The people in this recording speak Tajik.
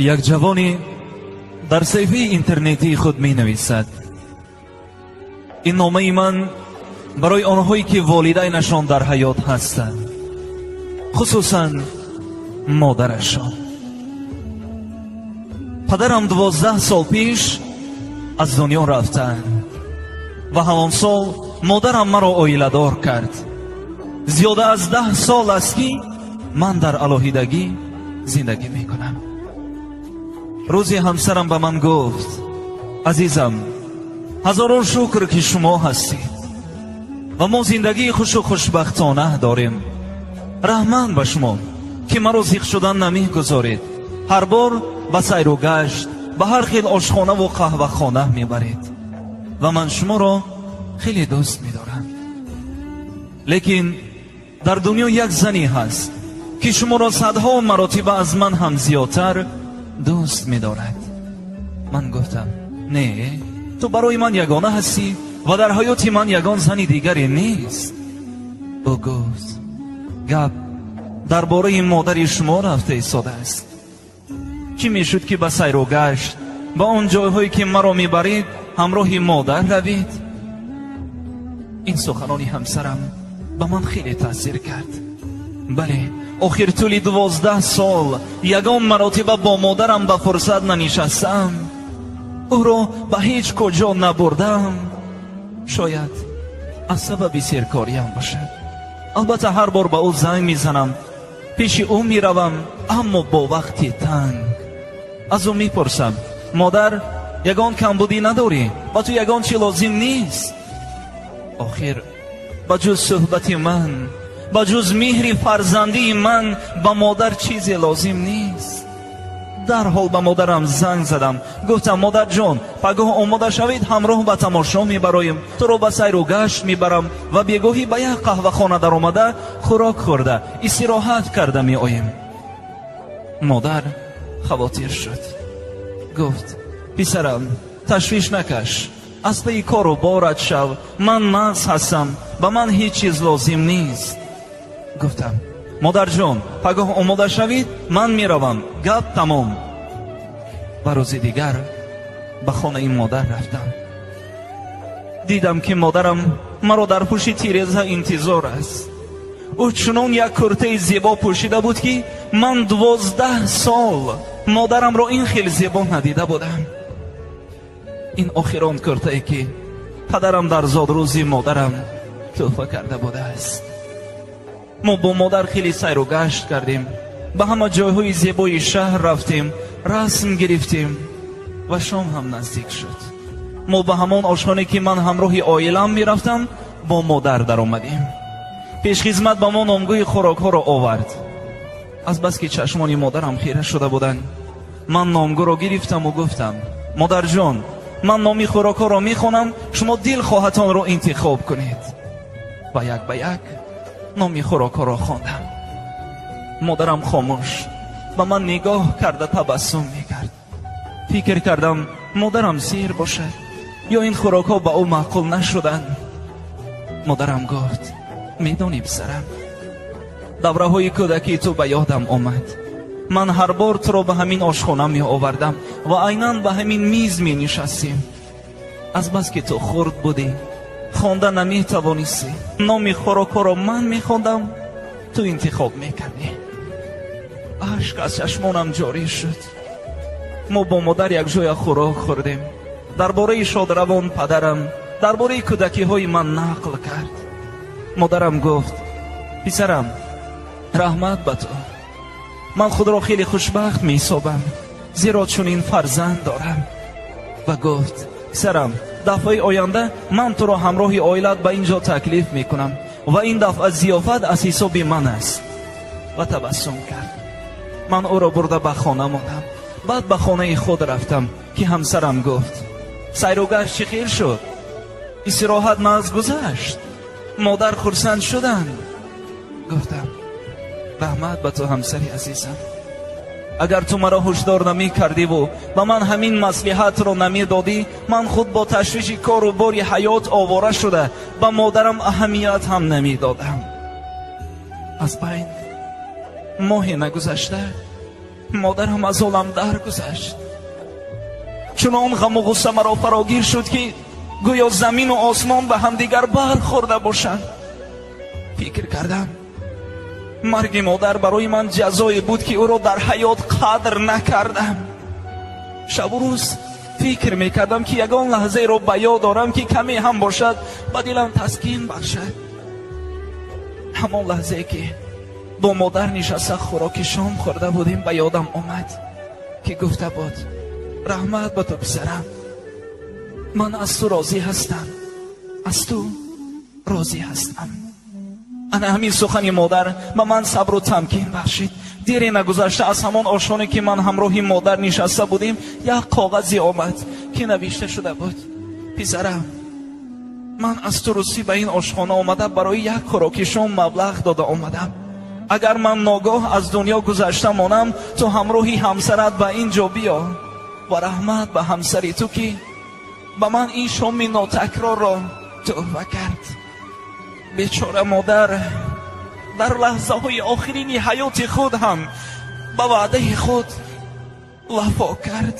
Як ҷавоне дар саҳифаи интернетии худ менависад: ин номаи ман барои онҳое ки волидайнашон дар ҳаёт ҳастанд, хусусан модарашон. Падарам 12 сол пеш аз дунё рафтанд ва ҳамон сол модарам маро оиладор кард. Зиёда аз 10 сол аст, ки ман дар алоҳидагӣ зиндагӣ мекунам. Рӯзе ҳамсарам ба ман гуфт: «Азизам, ҳазорон шукр, ки шумо ҳастед ва мо зиндагии хушу хушбахтона дорем. Раҳмат ба шумо, ки маро зиқ шудан намегузоред, ҳар бор ба сайру гашт, ба ҳар хел ошхонаву қаҳвахона мебаред ва ман шуморо хеле дӯст медорам. Лекин дар дунё як зане ҳаст, ки шуморо садҳо маротиба аз ман ҳам зиёдтар дӯст медорад». Ман гуфтам: «Не, ту барои ман ягона ҳастӣ ва дар ҳаёти ман ягон зани дигаре нест». Ӯ гуфт: «Гап дар бораи модари шумо рафта истодааст. Чӣ мешуд, ки ба сайру гашт, ба он ҷойҳое ки маро мебаред, ҳамроҳи модар равед?» Ин суханони ҳамсарам ба ман хеле таъсир кард. Бале, охир тӯли 12 сол ягон маротиба бо модарам ба фурсат нанишастам, ӯро ба ҳеҷ куҷо набурдам. Шояд аз сабаби серкориам бошад. Албатта, ҳар бор ба ӯ занг мезанам, пеши ӯ меравам, аммо бо вақти танг аз ӯ мепурсам: «Модар, ягон камбудӣ надорӣ? Ба ту ягон чӣ лозим нест?» Охир ба ҷуз суҳбати ман, ба ҷуз меҳри фарзандии ман ба модар чизе лозим нест. Дарҳол ба модарам занг задам, гуфтам: «Модарҷон, пагоҳ омода шавед, ҳамроҳ ба тамошо мебароем, туро ба сайру гашт мебарам ва бегоҳӣ ба як қаҳвахона даромада, хӯрок хӯрда, истироҳат карда меоем». Модар хавотир шуд, гуфт: «Писарам, ташвиш накаш, аз пайи кору борат шав, ман нағз ҳастам, ба ман ҳеҷ чиз лозим нест». Гуфтам: «Модарҷон, пагоҳ омода шавед, ман меравам, гап тамом». Ва рӯзи дигар ба хонаи модар рафтам. Дидам, ки модарам маро дар пушти тиреза интизор аст. Ӯ чунон як куртаи зебо пӯшида буд, ки ман 12 сол модарамро ин хел зебо надида будам. Ин охирон куртае, ки падарам дар зодрӯзи модарам тӯҳфа карда будааст. Мо бо модар хеле сайру гашт кардем, ба ҳама ҷойҳои зебои шаҳр рафтем, расм гирифтем ва шом ҳам наздик шуд. Мо ба ҳамон ошхонае, ки ман ҳамроҳи оилам мерафтам, бо модар даромадем. Пешхизмат ба мо номгӯи хӯрокҳоро овард. Азбаски чашмони модарам хира шуда буданд, ман номгӯро гирифтаму гуфтам: «Модарҷон, ман номи хӯрокҳоро мехонам, шумо дилхоҳатонро интихоб кунед». Ва як ба як номи хӯрокҳоро хондам. Модарам хомӯш ба ман нигоҳ карда табассум мекард. Фикр кардам, модарам сер бошад ё ин хӯрокҳо ба ӯ маъқул нашуданд. Модарам гуфт: «Медонӣ, писарам, давраҳои кӯдакии ту ба ёдам омад. Ман ҳар бор туро ба ҳамин ошхона меовардам ва айнан ба ҳамин миз менишастем. Азбаски ту хурд будӣ, хонда наметавонистӣ, номи хӯрокҳоро ман мехондам, ту интихоб мекардӣ». Ашк аз чашмонам ҷорӣ шуд. Мо бо модар якҷоя хӯрок хӯрдем. Дар бораи шодравон падарам, дар бораи кӯдакиҳои ман нақл кард. Модарам гуфт: «Писарам, раҳмат ба ту. Ман худро хеле хушбахт меҳисобам, зеро чунин фарзанд дорам». Ва гуфт: «Писарам, дафъаи оянда ман туро ҳамроҳи оилат ба ин ҷо таклиф мекунам ва ин дафъа зиёфат аз ҳисоби ман аст». Ва табассум кард. Ман ӯро бурда ба хона мондам. Баъд ба хонаи худ рафтам, ки ҳамсарам гуфт: «Сайру гашт чӣ хел шуд? Истироҳат нағз гузашт? Модар хурсанд шуданд?» Гуфтам: «Раҳмат ба ту, ҳамсари азизам. Агар ту маро ҳушдор намекардиву ба ман ҳамин маслиҳатро намедодӣ, ман худ бо ташвиши кору бори ҳаёт овора шуда, ба модарам аҳамият ҳам намедодам». Аз байн моҳе нагузашта Модарам аз олам даргузашт. Чунон ғаму ғусса маро фарогир шуд, ки гӯё замину осмон ба ҳамдигар бархӯрда бошанд. Фикр кардам, марги модар барои ман ҷазое буд, ки ӯро дар ҳаёт қадр накардам. Шабу рӯз фикр мекардам, ки ягон лаҳзаеро ба ёд дорам, ки каме ҳам бошад, ба дилам таскин бахшад. Ҳамон лаҳзае, ки бо модар нишаста хӯроки шом хӯрда будем, ба ёдам омад, ки гуфта буд: «Раҳмат ба ту, писарам, ман аз ту розӣ ҳастам, аз ту розӣ ҳастам». Ана ҳамин сухани модар ба ман сабру тамкин бахшид. Дере нагузашта аз ҳамон ошхоне, ки ман ҳамроҳи модар нишаста будем, як коғазе омад, ки навишта шуда буд: «Писарам, ман аз ту рӯсӣ ба ин ошхона омада, барои як хӯроки шом маблағ дода омадам. Агар ман ногоҳ аз дунё гузашта монам, ту ҳамроҳи ҳамсарат ба ин ҷо биё ва раҳмат ба ҳамсари ту, ки ба ман ин шоми нотакрорро тӯҳфа кард». Бечора модар дар лаҳзаҳои охирини ҳаёти худ ҳам ба ваъдаи худ вафо кард.